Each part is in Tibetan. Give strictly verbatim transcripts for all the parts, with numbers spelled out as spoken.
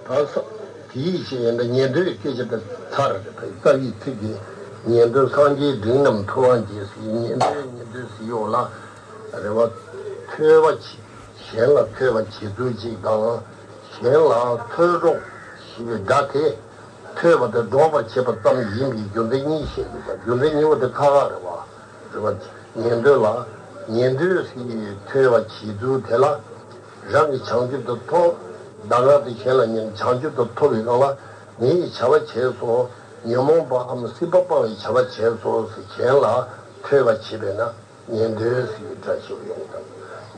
ད་ས་དེའི་ཞེས་ཡིན་ད་ཉན་ཐོས་སྐད་ཆ་དེ་ཚར་རེད། ད་རྩ་བའི་ཚིག་གིས་ཉན་ཐོས་སངས་རྒྱས་འབྲིང་རྣམས་ཐུབ་དབང་གྱིས་ཟེར། ཉན་ཐོས་ཉན་ཐོས་ཟེར་ཡོད་ལ་རེད་བ། ཐོས་པ་གཞན་ལ་ཐོས་པ་བྱེད་ཚུལ་གཅིག་དང་། གཞན་ལ་ཐོས་གྲོགས་ཞེས་པའི་སྒྲ་དེ་ཐོས་པ་དེ་སྒྲོག་པར་བྱེད་པ་ཙམ་ཡིན་པའི་རྒྱུ་མཚན་གཉིས་བཤད་འདུག་རྒྱུ་མཚན་གཉིས་པོ་དེ་ཁག་ཁག་རེད་བ། རེད་བ། ཉན་ཐོས་ལ་ཉན་ཐོས་ཟེར་གྱི་ཐོས་པ་བྱེད་ཚུལ་དེ་ལ་རང་གི་བྱང་ཆུབ་ཏུ་ཐོབ། གདམས་ངག་དེ་གཞན་ལ་ཉན། བྱང་ཆུབ་ཏུ་ཐོབ་པའི་སྒང་ལ་ངས་བྱ་བ་བྱས་སོ། ཉོན་མོངས་པའམ་སྲིད་པ་སྤང་བའི་བྱ་བ་བྱས་སོ་ཟེར་གཞན་ལ་ཐོས་པ་བྱེད་པས་ན། ཉན་ཐོས་ཟེར་བའི་སྒྲ་ཞིག་ཡོང་དང་།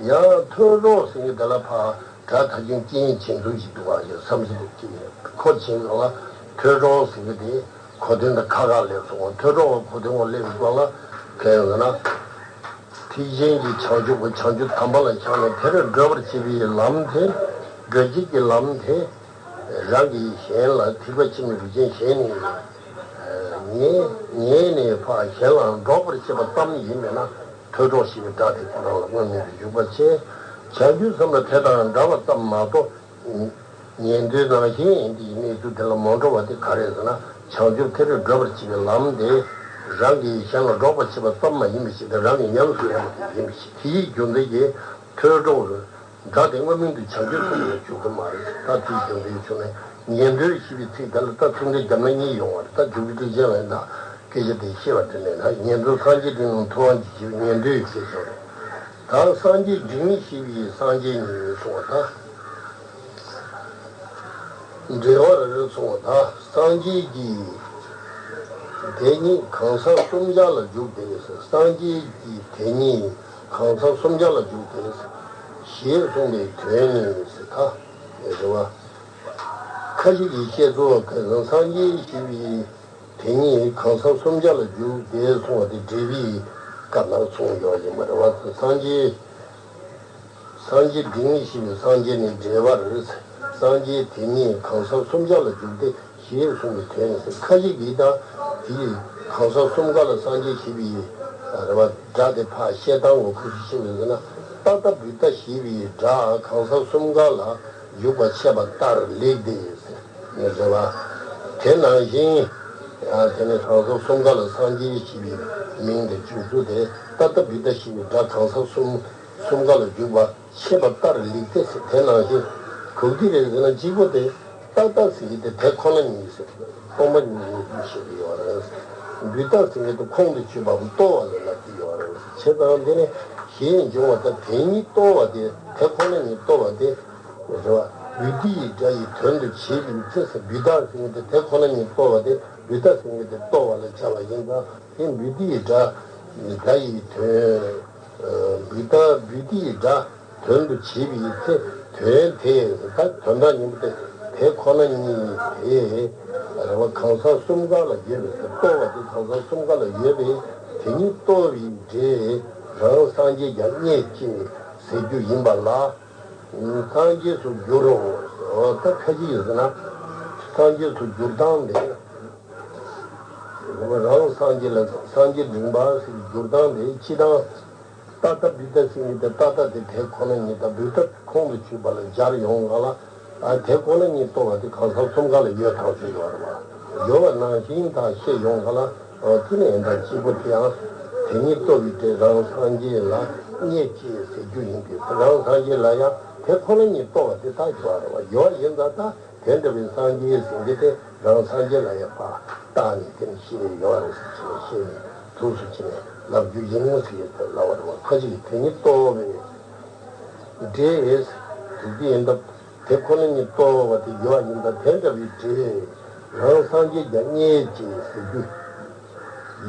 ཡང་ཐོས་གྲོགས་ཟེར་བའི་དེ་ལ་ཕར་སྒྲ་ད་ཅུང་སྐྱེ་ཡན་ཅན་ཚུལ་ཞིག་འདུག་བ་ཞེས་བསམ་སྲིད་ཀྱི་ཁོ་བྱེད་ཡོང་ལ། ཐོས་གྲོགས་ཟེར་བའི་དེ་གོ་དོན་དང་ཁ་ཁ་ལས་སོང་བ། ཐོས་གྲོགས་ཀྱི་གོ་དོན་འོག་སླེབས་པའི་སྐོར་ལ་གལ་ཡོད་ན། ཐེག་ཆེན་གྱི་བྱང་ཆུབ་ཀྱི་བྱང་ཆུབ་དམ་པ་ལ་སྦྱངས་ནས་དེར་བགྲོད་པར་བྱེད་པའི་ལམ་དེ། བགྲོད་བྱེད་ཀྱི་ལམ་དེ། རང་གིས་གཞན་ལ་ཐེག་པ་ཆེན་པོའི་རིགས་ཅན་གཞན་ནས་ཉན། ཉན་ནས་ཕར་གཞན་ལ་སྒྲོག་པར་བྱེད་པ་ཙམ་ཡིན་པས་ན། ཐོས་གྲོགས་ཞེས་པའི་སྒྲ་དེ་ཁོ་རང་ལ་དངོས་མིང་དུ་འཇུག་པར་བྱེད། བྱང་ཆུབ་སེམས་ལ་དེ་དང་འདྲ་བ་ཙམ་མ་གཏོགས། ཉན་ཐོས་ནང་བཞིན་ཡིན་དེའི་གནས་ཚུལ་དེ་ལ་མ་འགྲོ་བ་དེ་ག་རེ་ཟེར་ན། བྱང་ཆུབ་མཐར་བགྲོད་པར་བྱེད་པའི་ལམ་དེ་རང་གིས་གཞན་ལ་སྒྲོག་པར་བྱེད་པ་ཙམ་མ་ཡིན་པའི་ཕྱིར་དེ། རང་གིས་ཉམས་སུ་ལེན་པ་དེ་ཡིན་པའི་ཕྱིར། དེའི་རྒྱུ་མཚན་གྱིས་ཐོས་གྲོགས་སྒྲ་དེ་དངོས་མིང་དུ་བྱང་ཆུབ་སེམས་ལ་འཇུག་གི་མ་རེད། ད་དེའི་རྒྱུ་མཚན་བྱུང་ནས་ཉན་ཐོས་ཞེས་པའི་ཚིག་དེ་ལ་ད་ཐུང་གྲས་བརྒྱབ་ན་གཉིས་ཡོང་བ་རེད། ད་མཇུག་གི་ཏིག་ཅན་ལ་ཡིན་ན་སྐད་ཆ་དེ་བཤད་པ་དེ་ལས་ན། ཉན་ཐོས་སངས་རྒྱས་འབྲིང་རྣམས་ཐུབ་དབང་གྱིས་ཟེར་ཉན་ཐོས་ཞེས་ཟེར་རེད། ད་སངས་རྒྱས་འབྲིང་ཞེས་པའི་སངས་རྒྱས་ཉིད་གསུངས་པ་ད། འགྲེལ་པར་གསུངས་པ་ད། སངས་རྒྱས་ཀྱི་དེ་ཉིད་གང་ཟག་གསུམ་ཆར་ལ་འཇུག་སྟེ། སངས་རྒྱས་ཀྱི་དེ་ཉིད་གང་ཟག་གསུམ་ཆར་ལ་འཇུག་སྟེ་ཞེས་གསུངས་པའི་དོན་ནི་ཟེར་ད། རེད་བ། ཁ་ཅིག་གིས་བཤད་ཚུལ་བ་ཁ་སང་སངས་རྒྱས་ཞེས་པའི་དེ་ཉིད་གང་ཟག་གསུམ་ཆར་ལ་འཇུག་སྟེ་གསུངས་པ་དེ་འགྲེལ་པའི་སྐབས་ནང་གསུངས་ཡོད་ཡིན་པ་རེད་བ། སངས་རྒྱས། སངས་རྒྱས་འབྲིང་ཞེས་པའི་སངས་རྒྱས་ནི་འགྲེལ་པར། སངས་རྒྱས་དེ་ཉིད་གང་ཟག་གསུམ་ཆར་ལ་འཇུག་སྟེ་ཞེས་གསུངས་པའི་དོན་ཟེར། ཁ་ཅིག་གིས་ད་དེ་གང་ཟག་གསུམ་ཀ་ལ་སངས་རྒྱས་ཞེས་པའི་རེད་བ། སྒྲ་དེ་ཕར་བཤད་སྟངས་འོག་ཁུ་ཤི་ཤི་བའི་ཟེར་ན། ཏ་ཏ་བུ་ཏ་ཞེས་པའི་སྒྲ་གང་ཟག་གསུམ་ཀ་ལ་འཇུག་པ་འཆད་པ་ལྟར་ལེགས་ཏེ་ཟེར་ནས་རེད་བ། དེ་ནང་བཞིན་དེ་ནས་གང་ཟག་གསུམ་ཀ་ལ་སངས་རྒྱས་ཞེས་པའི་མིང་དེ་འཇུག་ཚུལ་དེ། ཏ་ཏ་བུ་ཏ་ཞེས་པའི་སྒྲ་གང་ཟག་གསུམ་གསུམ་ཀ་ལ་འཇུག་པ་འཆད་པ་ལྟར་ལེགས་ཏེ་ཟེར། དེ་ནང་བཞིན་གུག་ཏི་རེད་ཟེར་ན་གཅིག་པོ་དེ། ཏ་ཏ་ཟེར་གྱི་དེ་དེ་ཁོ་ན་ཉིད་ཟེར། སྟོང་པ་ཉིད་ཉིད་དུ་བཤད་ཀྱི་ཡོད་རེད། བུ་ཏ་ཟེར་གྱི་དེ་ཁོང་དུ་ཆུད་པའམ་རྟོགས་པ་ལ་ལབ་ཀྱི་ཡོད་རེད། བྱས་ཙང་དེ་ནི་ཞེས་འབྱུང་བ་དང་། དེ་ཉིད་རྟོགས་པ་དེ། དེ་ཁོ་ན་ཉིད་རྟོགས་པ་དེ་རེད་བ། བུ་ཏི་ཡི་སྒྲ་ཡི་དོན་དུ་བྱེད་པའི་ཚེ་ཟེར། བུ་ཏ་ཟེར་གྱི་དེ་དེ་ཁོ་ན་ཉིད་རྟོགས་པ་དེ། བུ་ཏ་ཟེར་གྱི་དེ་རྟོགས་པ་ལ་བྱ་བ་ཡིན་ཙང་། དེ་བུ་ཏི་ཡི་སྒྲ་སྒྲ་ཡི་དོན། བུ་ཏ་བུ་ཏི་ཡི་སྒྲ་དོན་དུ་བྱེད་པའི་ཚེ། དོན་དེ་ད་དོན་དག་ཉིད་པོ་དེ་དེ་ཁོ་ན་ཉིད་དེ་རེད་བ། གང་ཟག་གསུམ་ཀ་ལ་ཡོད་པའི་ཚེ། རྟོགས་པ་དེ་གང་ཟག་གསུམ་ཀ་ལ་ཡོད་པས། དེ་ཉིད་རྟོགས་པའི་སྒྲས་རང་སངས་རྒྱས་ཀྱང་རྙེད་ཅེས་ཟེར་རྒྱུ་ཡིན་པ་ལ། སངས་རྒྱས་སུ་འགྱུར་རོ། ད་ཁ་ཅིག་ཡིན་ཟེར་ན། སངས་རྒྱས་སུ་འགྱུར་སྟངས་དེ། རང་སངས་རྒྱས་ལ་སངས་རྒྱས་འབྲིང་བ་ཟེར་འགྱུར་སྟངས་དེ། སྤྱིར་བཏང་ཏ་ཏ་བུ་ཏ་ཟེར་གྱི་དེ་ཏ་ཏ་དེ་དེ་ཁོ་ན་ཉིད་དང་། བུ་ཏ་ཁོང་དུ་ཆུད་པ་ལ་སྦྱར་ཡོང་ག་ལ། ཨ། དེ་ཁོ་ན་ཉིད་རྟོགས་པ་དེ་གང་ཟག་གསུམ་ཀ་ལ་ཡོད་ཐག་ཆོད་ཡོད་རེད་བ། ཡོད་པ་ནང་བཞིན་ད་བཤད་ཡོང་ག་ལ། ཨོ། དེ་ནས་ཡིན་ད་གཅིག་པོ་དེ་ཡང་དེ་ཉིད་རྟོགས་པའི་སྒྲས་རང་སངས་རྒྱས་ལ་རྙེད་ཅེས་ཟེར་རྒྱུ་ཡིན་ཏེ། རང་སངས་རྒྱས་ལ་ཡང་དེ་ཁོ་ན་ཉིད་རྟོགས་པ་དེ་ད་ཡོད་རེད་བ། ཡོད་ཡིན་ད་ད། དེ་འདྲ་བའི་སངས་རྒྱས་ཟེར་གྱི་དེ་རང་སངས་རྒྱས་ལ་ཡང་ཕར་བཏགས་ནས་དེ་ནི་ཤེས་ཡོད་རེད་ཟེར་བྱས་ནས། ཤེས་ནས་ཐུགས་སུ་ཆེ་ནས་ལབ་རྒྱུ་ཡིན་ཟེར་གྱི་དེ་ལབ་པ་རེད་བ། ཁ་ཅིག་གིས་དེ་ཉིད་རྟོགས་པའི་སྒྲས་ཟེར་དེ་ཡིན་སྟབས། དེ་ཁོ་ན་ཉིད་རྟོགས་པ་དེ་ཡོད་ཡིན་ད། དེ་འདྲ་བའི་སྒྲས་རང་སངས་རྒྱས་ཀྱང་རྙེད་ཅེས་ཟེར་རྒྱུ་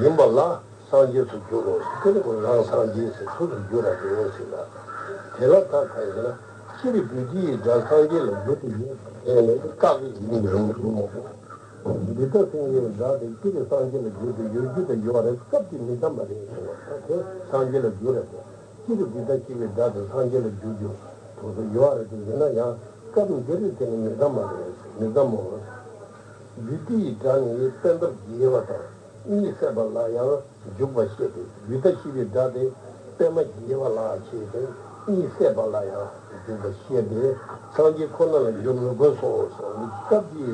ཡིན་པ་ལ། སངས་རྒྱས་སུ་འགྱུར་རོ་ཟེར། དེ་ནི་ཁོ་རང་སངས་རྒྱས་ཟེར། ཐུགས་སུ་འགྱུར་ར་རེད་ཟེར་ལ། དེ་ལ་ད་ག་རེ་ཟེར་ན། སྤྱིར་བུ་ཏི་ཡི་སྒྲ་སངས་རྒྱས་ལ་འགྱུར་དུ་ཡོད་པ་དེ་ནི་སྐབས་ཡིན་པའི་རང་བཞིན་མོ། བུ་ཏ་ཟེར་བའི་སྒྲ་དེ་སྤྱིར་སངས་རྒྱས་ལ་འགྱུར་དུ་ཡོད་རྒྱུ་དང་ཡོད་རེད། སྐབས་དེ་མི་འདྲ་མ་རེད་ཟེར་བ་དེ་སངས་རྒྱས་ལ་འགྱུར་ར་རེད། སྤྱིར་བུ་ཏ་ཞེས་པའི་སྒྲ་དེ་སངས་རྒྱས་ལ་འགྱུར་རྒྱུ་དུ་ཡོད་རེད་དེ། ཡིན་ན་ཡང་སྐབས་འདིར་དེ་ནི་མི་འདྲ་མ་རེད། མི་འདྲ་མོ། བུ་ཏི་ཡི་སྒྲ་ནི་པད་འདབ་རྒྱས་པ་དང་། གཉིད་སད་པ་ལ་ཡང་འཇུག་པ་བཤད་དེ། བུ་ཏ་ཞེས་པའི་སྒྲ་དེ་པད་མ་རྒྱས་པ་ལ་བྱས་ཏེ། གཉིད་སད་པ་ལ་ཡང་འཇུག་པ་ཤེས་ཏེ། སངས་རྒྱས་ཁོ་ན་ལ་འགྱུར་མི་དགོས་སོ་ཟེར་བའི་སྐབས་ཀྱི་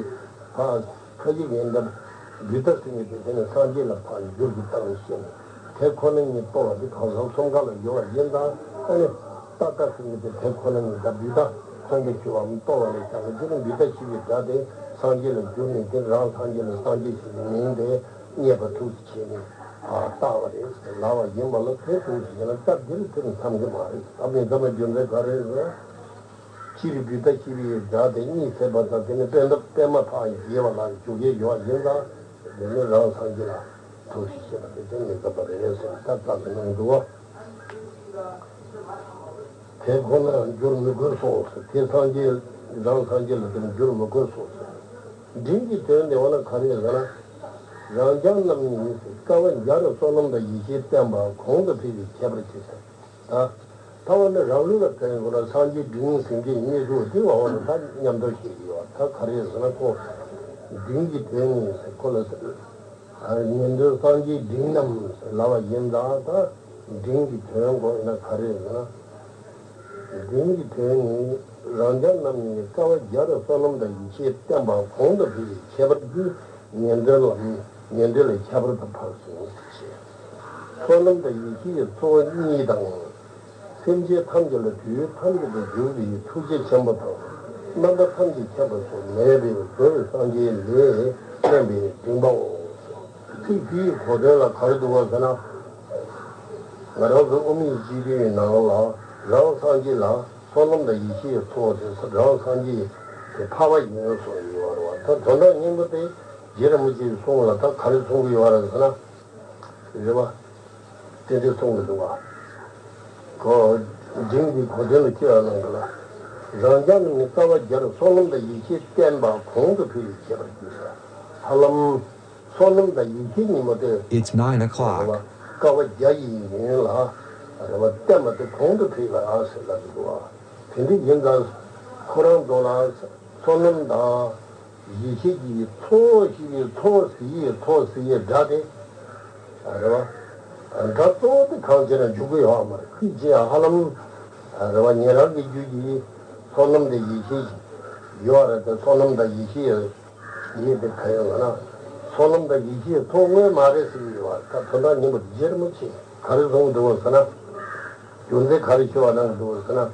ཕར་ཁ་ཅིག་ཡིན་སྟབས་བུདྡྷ་ཟེར་མཁན་དེ་དེ་ནས་སངས་རྒྱས་ལ་ཕར་འགྱུར་གྱི་རྟགས་ལ་ཤེས་ནས། དེ་ཁོ་ན་ཉིད་རྟོགས་པ་དེ་གང་ཟག་གསུམ་ཀ་ལ་ཡོད་པ་ཡིན་ཙང་། ཨ་ནི་ཏདྱ་ཐཱ་ཟེར་མཁན་དེ་དེ་ཁོ་ན་ཉིད་དང་བུདྡྷ་སངས་རྒྱས་ཞུ་བའམ་རྟོགས་པ་ལ་བཞག་ན། དེ་ནི་བུདྡྷ་ཞེས་པའི་སྒྲ་དེ་སངས་རྒྱས་ལ་བསྒྱུར་ནས། དེ་རང་སངས་རྒྱས་ལ་སངས་རྒྱས་ཞེས་པའི་མིང་དེ་རྙེད་པ་ཐུགས་སུ་ཆེ་ནས་ཕར་བཏགས་པ་རེད་ཟེར་ལབ་པ་ཡིན་པ་ལ། དེ་ཐུགས་སུ་ཆེ་ན་སྐབས་འདིར་དེ་ནི་འཚམ་གྱི་མ་རེད། ད་མི་འཚམ་པའི་རྒྱུ་མཚན་ག་རེ་རེད། སྤྱིར་བུདྡྷ་ཞེས་པའི་སྒྲ་དེ་གཉིད་སད་པ་དང་། དེ་ནས་པད་ཟླ་པད་མ་ཕར་རྒྱས་པ་ལ་འཇུག་གི་ཡོད་པ་ཡིན་ཙང་། དེ་ནི་རང་སངས་རྒྱས་ལ་ཐུགས་སུ་ཆེ་བ་དེ་དེ་མི་འཚམ་པ་རེད་ཟེར་ད་ལྟ་གི་ནང་འདུག་བ། དེ་ཁོ་ན་འགྱུར་མི་དགོས་སོ་ཟེར། དེ་སངས་རྒྱས་རང་སངས་རྒྱས་ལ་དེ་འགྱུར་མི་དགོས་སོ་ཟེར། འབྲིང་གི་དོན་དེ་འོ་ན་ག་རེ་ཟེར་ན། རང་རྐྱ་རྣམས་ནི་དཀའ་བ་བརྒྱ་རུ་བསོད་ནམས་དང་ཡེ་ཤེས་བརྟན་པ་གོང་དུ་འཕེལ་བའི་ཁྱད་པར་གྱིས་ཟེར། ད་ཐ་བ་ནི་རང་ལུགས་ལ་བརྟེན་དགོས་ན་སངས་རྒྱས་འབྲིང་སེམས་བསྐྱེད་གཉིས་ཀྱི་དེ་བ་འོ་ན་ད་མཉམ་དུ་ཤེས་ཀྱི་ཡོད། ད་ག་རེ་ཟེར་ན་ཁོ་འབྲིང་གི་དོན་ནི་ཟེར་ཁོ་ལ་ཟེར། ཉན་ཐོས་སངས་རྒྱས་འབྲིང་རྣམས་ལབ་པ་ཡིན་ཙང་། ད་འབྲིང་གི་དོན་གོ་ཡིན་ན་ག་རེ་ཟེར་ན། འབྲིང་གི་དོན་ནི་རང་རྐྱ་རྣམས་ནི་དཀའ་བ་བརྒྱ་རུ་བསོད་ནམས་དང་ཡེ་ཤེས་བརྟན་པ་གོང་དུ་འཕེལ་བའི་ཁྱད་པར་གྱིས་ཉན་ཐོས་ལ་ཉན་ཐོས་ལས་ཁྱད་པར་དུ་འཕགས་སོ་ཞེས། བསོད་ནམས་དང་ཡེ་ཤེས་ཀྱི་ཚོགས་གཉིས་དང་། སེམས་ཅན་ཐམས་ཅད་ལ་དུས་ཐམས་ཅད་དུ་འཇུག་པའི་ཐུགས་རྗེ་ཆེན་པོ་དང་། རྣམ་པ་ཐམས་ཅད་མཁྱེན་པ་སོགས་མེད་པའི་རྫོགས་པའི་སངས་རྒྱས་ལས་བསྟན་པའི་འབྲིང་པའོ། ཚིག་འདིའི་གོ་དོན་ལ་ག་རེ་འདུག་ག་ཟེར་ན། ང་རང་ཚོ་དབུ་མའི་སྤྱི་དོན་ནང་ལ་རང་སངས་རྒྱས་ལ་བསོད་ནམས་དང་ཡེ་ཤེས་ཀྱི་ཚོགས་དེ་རང་སངས་རྒྱས་ཀྱི་འཕགས་པ་ཡིན་གསུངས་ཡོད་རེད་བ། ད་དོན་དག་སྙིང་པོ་དེ་རྗེ་རིན་པོ་ཆེའི་གསུང་ལ་ད་ག་རེ་གསུང་གི་ཡོད་རེད་ཟེར་ན། རེད་བ། དེ་འདྲའི་གསུང་གི་འདུག་བ། ཁོ་འབྲིང་གི་གོ་དོན་ལ་སྐྱེ་བ་གནང་གི་ལ། རང་རྐྱ་རྣམས་ནི་དཀའ་བ་བརྒྱ་རུ་བསོད་ནམས་དང་ཡེ་ཤེས་བརྟན་པ་གོང་དུ་འཕེལ་བའི་ཁྱད་པར་གྱིས་ཟེར། ཧ་ལམ་བསོད་ནམས་དང་ཡེ་ཤེས་གཉིས་པོ་དེ། It's nine o'clock. རེད་བ། དཀའ་བ་བརྒྱ་ཡི་ཡུན་ལ་རེད་བ། བརྟན་པ་དེ་གོང་དུ་འཕེལ་བ་ཟེར་ལབ་ཀྱི་འདུག་བ། དེ་འདྲ་ཡིན་ཙང་ཁོ་རང་ཚོ་ལ་བསོད་ནམས་དང་ཡེ་ཤེས་ཀྱི་ཚོགས་ཞེས་པའི་ཚོགས་ཟེར་ཡས་ཚོགས་ཟེར་ཡས་སྒྲ་དེ་རེད་བ། སྒྲ་གཙོ་བོ་དེ་གང་བྱས་ན་འཇུག་གི་ཡོད་མ་རེད། ཁོས་ཅི་ཡང་ཧ་ལམ་རེད་བ། ཉན་རང་གི་རྒྱུད་ཀྱི་བསོད་ནམས་དང་ཡེ་ཤེས་ཡོད་རེད་དེ། བསོད་ནམས་དང་ཡེ་ཤེས་ཡོད་དེ་ག་ཡོད་ལ་ན། བསོད་ནམས་དང་ཡེ་ཤེས་ཚོགས་དངོས་མ་རེད་ཟེར་གྱི་ཡོད་རེད། ད་དོན་དག་སྙིང་པོ་རྗེ་རིན་པོ་ཆེས་ག་རེ་གསུངས་འདུག་ཟེར་ན། རྒྱུ་མཚན་ག་རེ་ཤོད་པ་གནང་གི་འདུག་ཟེར་ན།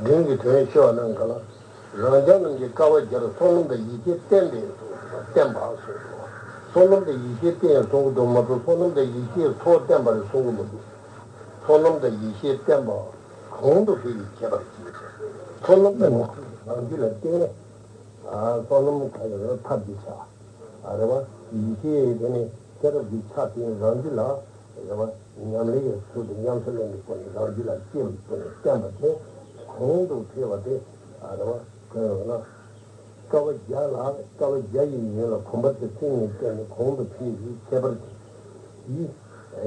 འབྲིང་གི་དོན་ཤོད་པ་གནང་གི་ལ། རང་རྐྱ་རྣམས་ཀྱི་དཀའ་བ་བརྒྱ་རུ་བསོད་ནམས་དང་ཡེ་ཤེས་བརྟན་པས་གསུངས། བརྟན་པ་གསུངས་འདུག་བསོད་ནམས་དང་ཡེ་ཤེས་བརྟན་གསུང་གི་འདུག་མ་གཏོགས་བསོད་ནམས་དང་ཡེ་ཤེས་ཚོགས་བརྟན་པ་རེད་གསུང་གི་མི་འདུག་བསོད་ནམས་དང་ཡེ་ཤེས་བརྟན་པ་གོང་དུ་འཕེལ་བའི་ཁྱད་པར་གྱིས། བསོད་ནམས་དང་ཡེ་ཤེས་རང་རྒྱུད་ལ་བརྟེན་ནས། ཨ། བསོད་ནམས་ག་རེ་ཐབས་ཀྱི་ཆ། ཨ། རེད་བ། ཡེ་ཤེས་དེ་ནི་ཤེས་རབ་ཀྱི་ཆ་དེ་རང་རྒྱུད་ལ། རེད་བ། ཉམས་ལེན་གྱི་ཚུལ་དུ་ཉམས་སུ་ལེན་པའི་སྒོ་ནས་རང་རྒྱུད་ལ་སྐྱེ་བའི་སྒོ་ནས་བརྟན་པ་དེ་གོང་དུ་འཕེལ་བ་དེ། ཨ། རེད་བ། གང་ཡོད་ན། དཀའ་བ་བརྒྱ་ལ། དཀའ་བ་བརྒྱ་ཡི་ཡུན་ལ་གོམས་པ་དེ་ཚིག་གཉིས་བསྟན་ནས་གོང་དུ་འཕེལ་བའི་ཁྱད་པར་གྱིས།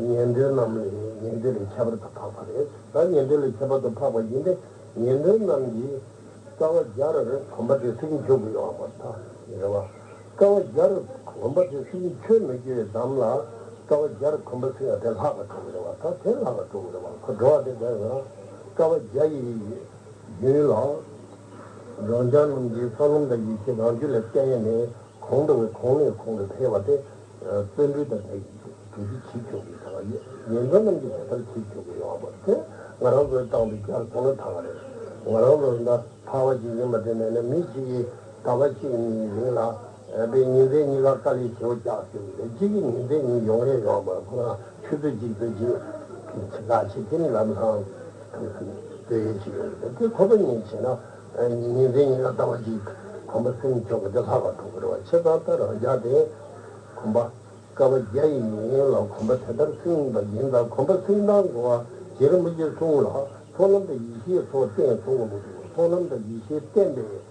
ཉན་ཐོས་རྣམས་ལས་ཉན་ཐོས་ལས་ཁྱད་པར་དུ་འཕགས་པ་རེད། ད་ཉན་ཐོས་ལས་ཁྱད་པར་དུ་འཕགས་པ་ཡིན་ཏེ། ཉན་ཐོས་རྣམས་ཀྱིས་དཀའ་བ་བརྒྱ་རུ་གོམས་པ་དེ་ཚིག་གཉིས་འཇུག་གི་ཡོད་པར་ཐལ། རེད་བ། དཀའ་བ་བརྒྱ་རུ་གོམས་པ་དེ་ཚིག་གཉིས་ཆོད་མི་འགྱུར་བའི་གདམས་ལ། དཀའ་བ་བརྒྱ་རུ་གོམས་པ་ཚིག་ཡང་དེ་ལྷག་པ་འགྲོ་གི་རེད་བ། ད་དེ་ལྷག་པ་འགྲོ་གི་རེད་བ། ཁོ་འགྲོ་བ་དེ་བས་ན་དཀའ་བ་བརྒྱ་ཡི་ཡུན་ལ། རང་རྐྱ་རྣམས་ཀྱི་བསོད་ནམས་དང་ཡེ་ཤེས་རང་རྒྱུད་ལ་བརྟེན་ནས་གོང་དུ་བས་གོང་ནས་གོང་དུ་འཕེལ་བ་དེ། བརྩོན་འགྲུས་དང་ལྡན་གྱི་གྲུབ་ཀྱི་བྱེད་ཆོག་གི་དང་། ཉན་ཐོས་རྣམས་ཀྱིས་དེ་ལྟར་བྱེད་ཆོག་གི་ཡོད་པ་དེ། ང་རང་ཚོའི་ཏང་དུ་རྒྱལ་ཁོ་ན་ཐང་རེད། ང་རང་ཚོ་འདི་འཕགས་པ་ཅིག་ཡིན་པ་དེ་མེད་ན། མི་གཅིག་གིས་ཟླ་བ་གཅིག་གཉིས་རིང་ལ། ཨ། པའི་ཉིན་མཚན་གཉིས་ཀ་དཀའ་ལས་ཞེ་པོ་རྒྱག་ཆོག་གི་རེད། གཅིག་གིས་ཉིན་མཚན་གཉིས་ཡོང་རེ་ཡོང་བར་ཁོ་རང་ཆུ་ཚོད་གཅིག་ཚོད་གཅིག་གི་ཆེ་ཁག་ཆེ་དེ་ནི་ལམ་སང་དུས་སུ་སྡོད་ཡས་ཅིག་ཡོད་རེད། དེ་ཁོ་པ་ཉིད་བྱས་ན། ཨ། ཉིན་མཚན་གཉིས་ཀ་ཟླ་བ་གཅིག་གོམས་པ་ཚིག་གཉིས་ཆོད་པ་དེ་ལྷག་པ་འགྲོ་གི་རེད་བ། བྱས་ཙང་ད་རང་རྐྱ་དེ་གོམས་པ། དཀའ་བ་བརྒྱ་ཡི་ཡུན་ལ་གོམས་པ་དེ་ལྟར་བསྲིངས་པ་ཡིན་ཙང་། གོམས་པ་བསྲིང་སྟངས་གོ་བ་རྗེ་རིན་པོ་ཆེའི་གསུང་ལ། བསོད་ནམས་དང་ཡེ་ཤེས་ཚོགས་བརྟན་གསུང་གི་མི་འདུག་བསོད་ནམས་དང་ཡེ་ཤེས་བརྟན་པས་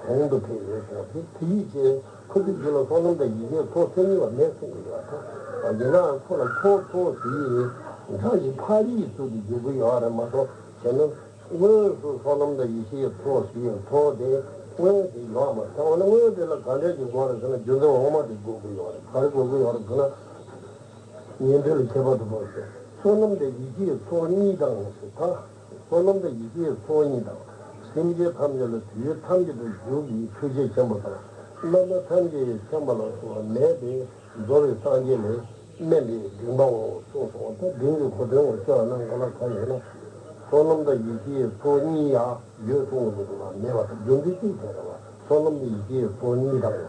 གོང་དུ་འཕེལ་ཡོད་གསུངས་པ་དེ། དེ་ཡིན་ཕྱིར་ཁོ་ཚོའི་རྒྱུད་ལ་བསོད་ནམས་དང་ཡེ་ཤེས་ཚོགས་མཚན་ཉིད་པ་མེད་གསུང་གི་ཡོད་པ་དང་། ཡིན་ནའང་ཁོ་ལ་ཚོགས་ཚོགས་ཟེར་ཡས་སྒྲ་ཞིག་ཕར་ཡིག་ཚུལ་དུ་འཇུག་གི་ཡོད་རེད་མ་གཏོགས། གཞན་ནི། དངོས་སུ་བསོད་ནམས་དང་ཡེ་ཤེས་ཚོགས་ཟེར་ཡས་ཚོགས་དེ་དངོས་དེ་ཡོད་མ་རེད། ད་འོ་ན་དངོས་དེ་ལ་ག་འདྲས་ཀྱི་དགོས་རེད་ཟེར་ན། རྒྱུ་མཚན་འོག་མ་དེ་དགོས་ཀྱི་ཡོད་རེད། ག་རེ་དགོས་ཀྱི་ཡོད་རེད་ཟེར་ན། ཉན་ཐོས་ལ་ཁྱད་པར་དུ་འཕགས་ཏེ། བསོད་ནམས་དང་ཡེ་ཤེས་ཚོགས་གཉིས་དང་ཟེར་ད། བསོད་ནམས་དང་ཡེ་ཤེས་ཚོགས་གཉིས་དང་། སེམས་ཅན་ཐམས་ཅད་ལ་དུས་ཐམས་ཅད་དུ་འཇུག་པའི་ཐུགས་རྗེ་ཆེན་པོ་དང་། རྣམ་པ་ཐམས་ཅད་མཁྱེན་པ་ལ་སོགས་པ་མེད་པས་རྫོགས་པའི་སངས་རྒྱས་ལས་དམན་པའི་འབྲིང་པའོ་གསུངས་སོ། ད་འབྲིང་གི་གོ་དོན་འོ་ཅོག་ནང་ག་ལ་ག་ཡོད་ན། བསོད་ནམས་དང་ཡེ་ཤེས་ཚོགས་གཉིས་ཡང་ཡོད་གསུང་གི་མི་འདུག་པ། མེད་པ་དང་རྒྱུ་མཚན་གཅིག་དེ་རེད་པ། བསོད་ནམས་དང་ཡེ་ཤེས་ཚོགས་གཉིས་དང་།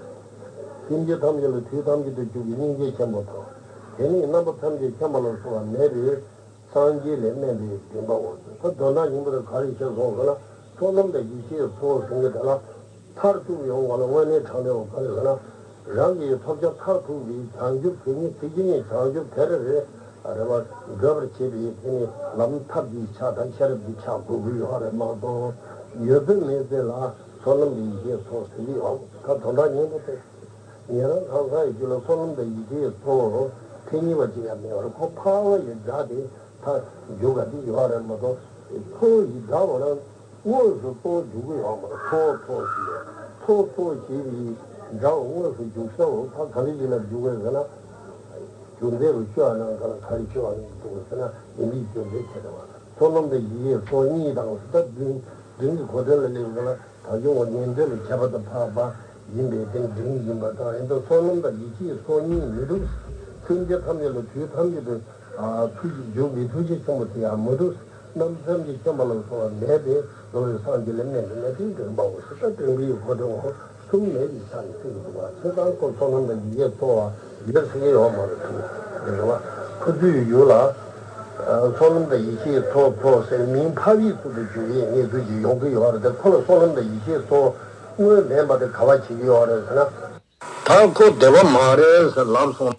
སེམས་ཅན་ཐམས་ཅད་ལ་དུས་ཐམས་ཅད་དུ་འཇུག་པའི་སྙིང་རྗེ་ཆེན་པོ་དང་། དེ་ནས་རྣམ་པ་ཐམས་ཅད་མཁྱེན་པ་ལ་སོགས་པ་མེད་པས་སངས་རྒྱས་ལས་དམན་པའི་འབྲིང་པའོ། ད་དོན་དག་སྙིང་པོ་དེ་ག་རེ་བཤད་སོང་ཟེར་ན། བསོད་ནམས་དང་ཡེ་ཤེས་ཚོགས་ཟེར་མཁན་དེ་ལ་མཐར་ཐུག་ཡོང་བ་ལ་དངོས་གནས་དྲང་གནས་པ་ག་རེ་ཟེར་ན། རང་གི་ཐོབ་བྱ་མཐར་ཐུག་པའི་བྱང་ཆུབ་དེ་ཉིད་ཐེག་ཆེན་གྱི་བྱང་ཆུབ་དེ་རེ་རེ་རེ་བ་བགྲོད་པར་བྱེད་པའི་དེ་ནི་ལམ་ཐབས་ཀྱི་ཆ་དང་ཤེས་རབ་ཀྱི་ཆ་དགོས་ཀྱི་ཡོད་རེད་མ་གཏོགས། ཡོད་ཚད་མེད་ཚད་ལ་བསོད་ནམས་ཀྱི་ཡེ་ཤེས་ཚོགས་ཟེར་གྱི་ཡོད། ད་དོན་དག་སྙིང་པོ་དེ། ཉན་རང་ལྷ་ས་ཡི་རྒྱུད་ལ་བསོད་ནམས་དང་ཡེ་ཤེས་ཚོགས་མཚན་ཉིད་པ་ཅིག་ཡང་མེད་པར་ཁོ་འཕགས་པ་ཡི་སྒྲ་དེ་ད་འཇུག་ག་དེ་ཡོད་རེད་མ་གཏོགས། ཚོགས་ཡི་སྒྲ་བ་རང་དངོས་སུ་ཚོགས་འཇུག་གི་ཡོད་མ་རེད། ཚོགས་ཚོགས་ཞེས་པའི་ཚོགས་ཚོགས་ཞེས་པའི་སྒྲ་བ་དངོས་སུ་འཇུག་ས་བོ་ད་ག་རེ་ཡིན་ན་འཇུག་གི་ཟེར་ན། རྒྱུ་མཚན་རུ་ཤོད་ཨ་ནང་ག་ལ་ག་རེ་ཤོད་ཨ་ནང་འདུག་ཟེར་ན་ཡིན་པའི་རྒྱུ་མཚན་དེ་རེད་བ། བསོད་ནམས་དང་ཡེ་ཤེས་ཚོགས་གཉིས་དང་ཟེར་ད་བདུན་བདུན་གྱི་གོ་དོན་ལ་སླེབས་ག་ལ། ད་གཞུང་བ་ཉན་ཐོས་ལ་ཁྱད་པར་དུ་འཕགས་པ་ཡིན་པས་དེ་འབྲིང་ཡིན་པ་དང་། ཡིན་དུ་བསོད་ནམས་དང་ཡེ་ཤེས་ཚོགས་གཉིས་མི་འདུག་སེམས་ཅན་ཐམས་ཅད་ལ་དུས་ཐམས་ཅད་དུ་ཨ་ཐུགས་རྗེ་འཇུག་པའི་ཐུགས་རྗེ་ཆེན་པོ་དེ་ཡང་མི་འདུག་རྣམ་ཐམས་ཅད་མཁྱེན་པ་ལ་སོགས་པ་མེད་པས་རྫོགས་པའི་སངས་རྒྱས་ལས་དམན་པའི་དམན་པའི་འབྲིང་པའོ་ཟེར་ད་འབྲིང་པོའི་གོ་དོན་འོ་གསུམ་མེད་པའི་ཆ་ནས་ཚིག་འདུག་པ། ཚེ་དང་ཁོ་བསོད་ནམས་དང་ཡེ་ཤེས་ཚོགས་པ་ཡོད་ཟེར་གྱི་ཡོད་མ་རེད་དེ་རེད་བ། ཁོ་ཚོའི་ཡུལ་ལ་བསོད་ནམས་དང་ཡེ་ཤེས་ཚོགས་ཚོགས་ཟེར་མིང་ཕབ་ཡིག་ཚུལ་དུ་བརྗོད་ཡས་ངེས་ཚུལ་གྱི་ཡོང་གི་ཡོད་རེད་དེ། ཁོ་ལ་བསོད་ནམས་དང་ཡེ་ཤེས་ཚོགས་དངོས་མེད་པ་དེ་ག་བ་བྱེད་ཀྱི་ཡོད་རེད་ཟེར་ན། ད་ཁོ་བདེ་བ་མ་རེད་ཟེར་ལབ་སོང་།